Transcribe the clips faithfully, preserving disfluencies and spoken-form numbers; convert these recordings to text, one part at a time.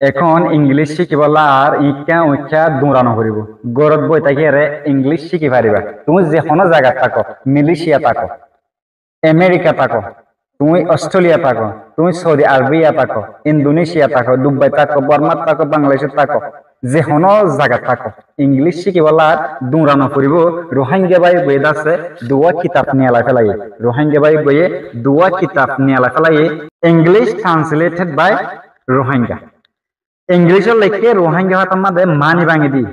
Ehón Ingilíc cíkibólla ar iñkká uñkká dura noforibó. Górot boi tákiyaré Ingilíc cíki faribá. Tuñí ze honó zagat táko, Malaysia táko, America táko, tuñí Australia táko, tuñí Saudi Arabia táko, Indonesia táko, Dubai táko, Bormat táko, Bangladecót táko, ze honó zagat táko, Ingilíc cíkibólla ar dura noforibó. Ruáingga bái bóiye dase duwá kitab niyalai félaiyé. Ruáingga bái bóiye duwá kitab niyalai félaiyé. English translated by Rohingya. Ingilícot leikké Ruáingga hotár máze maáni báñgi di.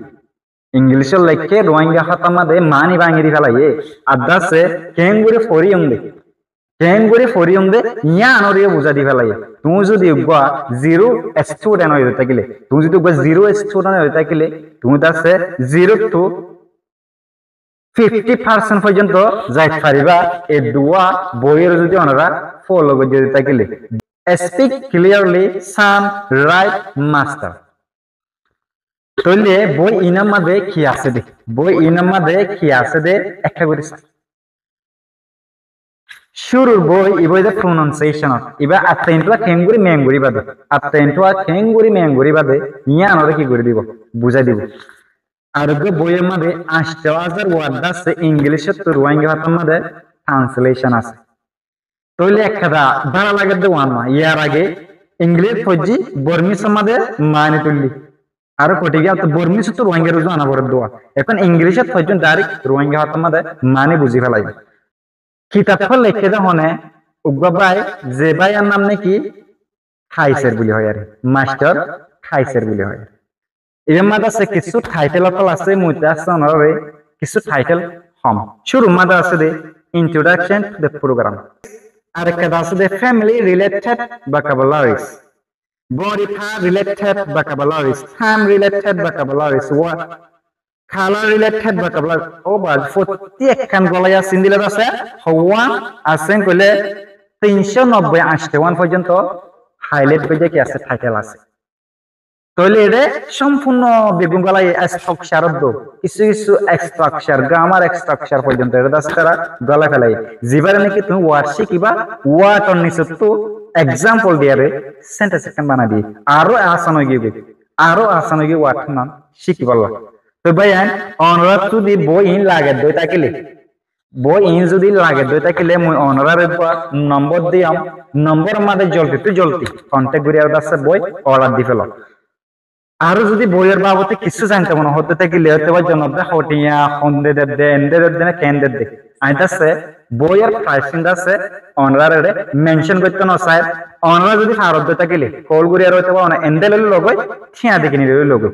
Ingilícot leikké Ruáingga hotár máze maáni báñgi di félaiyé. Ar dase keéngorí foriyum de, keéngorí foriyum de, yíanoré buzái di félaiyé. Tuñí zudi uggúa zero student ói tákile, tuñí zudi uggúa zero student ói tákile, tuñí dase zero to fifty percent foijjonto zai faribá, e duwá bóiyoré zudi onora follow goijjó de tákile. Speak clearly, sound right, master. Tóile bói inor máze ki asé de, bói inor máze ki asé de, ekká gorí sai. Cúrur bói ibá de pronunciation, ibá atta intuwa keéngorí meeng goríba de, atta intuwa keéngorí meeng goríba de, yíanoré ki gorí dibó, buzái dibó. Ar uggúa bóiyor máze añctho házar word asé Ingilícottu Ruáingga hotár máze translation asé. Tóile ekkán bála lagedde wán, yar age Ingilíc foijjí, Bormísor máze maáni tuillí. Aró kothin giyé, to Bormísottu Ruáingga ruzu ana foredde wá. Ehón Ingilícot foijjum direct Ruáingga hotár máze maáni buzí félaiyé. Kitab leikké de hone, uggúa bái, ze báiyor nam niki Kaiser buli hoó aré, mastor Kaiser buli hoó aré. Ibár máze asé kissú title ókkol asé, mui dase onoráre kissú title hoóm. Cúrur máze asé de introduction to the program. Ar ekkán asé de family related vocabularies, body part related vocabularies, time related vocabularies, wa-, color related vocabulary. Ó bái, fottí ekkán golai asé, endilla asé, howán asé hoilé tincó nobboi añctho wán foijjonto highlight goijjé ki asé, title asé. Tóile ede sompurno beggún golai structure dó, kissú kissú structure, grammar structure foijjonto ede dase tará golai félaiyé. Zibáre niki tuñí word cíkiba, word or nisottu example diyaré sentence ekkán banai diyé. Aró asan ói giyói, aró asan ói giyói word nan cíkibólla. To báiyain, onorár zudi bói iín lagedde ói tákile, bói iín zudi lagedde ói tákile, mui onoráre uggúa nombor diyum, nombor máze joldittú joldi contact gorí aró dase bói order di félo. Aró zudi bóiyor babote kissú zainto mone hoódde tákile, óitoba zonobbe hotiya, hondé dedde, endé dedde né, keén dedde. Añí dase bóiyor pricing dase onoráre mention goittó no sair, onorá zudi farodde tákile, call gorí aró óitoba one endé loi logói, thiañ di kini loi logói.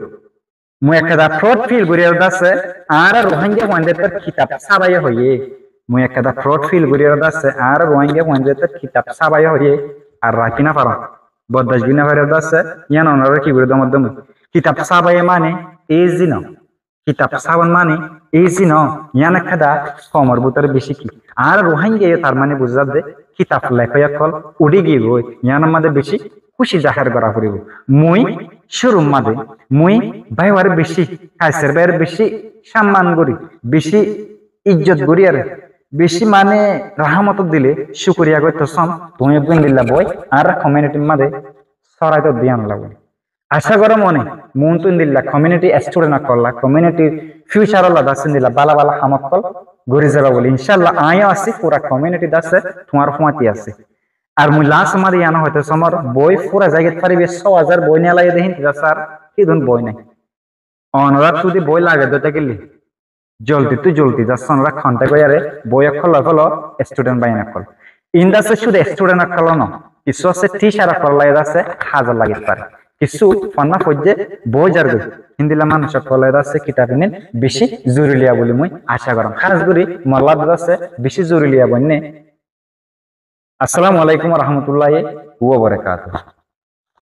Mui ekkán fraud feel gorí aró dase, añára Ruáingga fuaindóttor kitab sábaiye hoiyé. Mui ekkán fraud feel gorí aró dase, añára Ruáingga fuaindóttor kitab sábaiye hoiyé, ar rakí no faron. Bordac gorí no faron dase, yían onoráre ki gorí dóm dóm. Kitab sábaiye mane easy no. Kitab sában mane easy no. Yían ekkán koumor bútore beci ki. Añára Ruáinggaye tar mane buzá zadde, kitab lekói ókkol uçí giyói, yíanor máze beci kúci zahér gorá foribó. Mui cúrur máze, mui báiwar beci, Kaiser báiwar beci samman gorí, beci ijjot gorí ar beci mane rahámot dile cúkuriya goittó sóm, tuñí eggúa endilla bói añára community r máze sórai dó de yían lla buli. Acá goró mone, muúntu endilla community student ókkolla, community future olla dase endilla bála bála ham ókkol gorí zaiba buli. Incállah, aññí yó así, fura community dase tuáñr fúañti así. Ar mui last máze yían hoitó sóm, bói fura zagat faribé só házar bói niyalaiyé de hín dase ar hídun bói nái. Onorár zudi bói lagedde tákile, joldittú joldi dase onorá contact gorí aró bói ókkol loi félo, student báiyain ókkol. Iín dase cúde student ókkol no, kissú asé teacher ókkol lla dase házar lagi fare. Kissú fonná foijjé bói zargói, híndilla manúic ókkol lla dase kitab iín beci zoruriya buli mui acá goróm. Hás gorí molla dase beci zoruriya boinné. Assalamu alaikum wa rahmatullahi wa barakatuhu.